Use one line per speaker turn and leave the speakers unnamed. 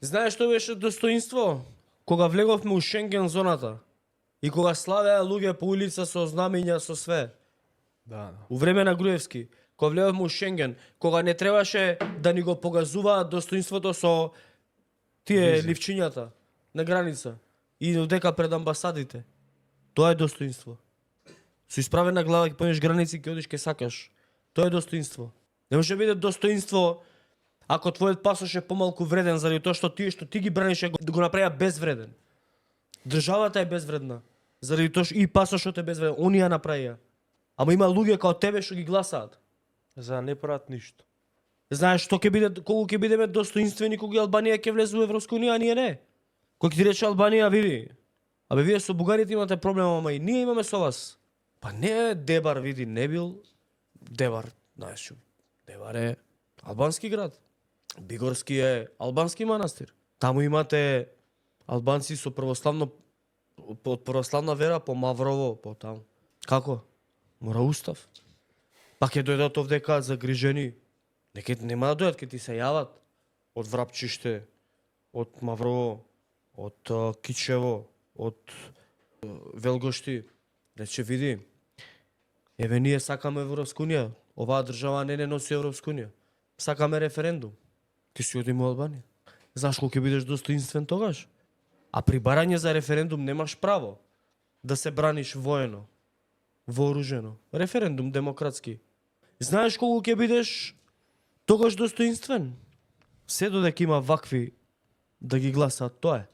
Знаеш што беше достоинство? Кога влеговме у Шенген зоната и кога славеа луѓе по улица со знамиња, со све.
Да.
У време на Груевски, кога влеговме у Шенген, кога не требаше да ни го погазуваат достоинството со тие ливчињата на граница и одека пред амбасадите. Тоа е достоинство. Со исправена глава ќе појдеш граници, ќе одиш ке сакаш. Тоа е достоинство. Не може да биде достоинство ако твојот пасош е помалку вреден заради тоа што ти ги бранише го направија безвреден. Државата е безвредна. Заради тоа што и пасошот е безвреден, они ја направија. Ама има луѓе како тебе што ги гласаат.
За не прават ништо.
Знаеш што ќе биде, колку ќе бидеме достоинствени кога Албанија ќе влезе во Европска унија, а ние не. Кој ќе ти рече Албанија, види. Абе вие со бугарите имате проблем, ама и ние имаме со вас. Па не Дебар, види, не бил Дебар, знаеш, Дебар е албански град. Бигорски е албански манастир. Таму имате албанци со од православна вера по Маврово, по таму. Како? Мора устав. Па ќе дојдат овдека загрижени. Нема да дојдат, ќе ти се јават од Врапчиште, од Маврово, од Кичево, од Велгошти. Рече, види, еве ние сакаме Европска унија, оваа држава не носи Европска унија. Сакаме референдум. Ти си одиме во Албанија. Знаеш колку ќе бидеш достоинствен тогаш? А при барање за референдум немаш право да се браниш воено, вооружено. Референдум демократски. Знаеш колку ќе бидеш тогаш достоинствен? Се додека има вакви да ги гласаат, тоа е.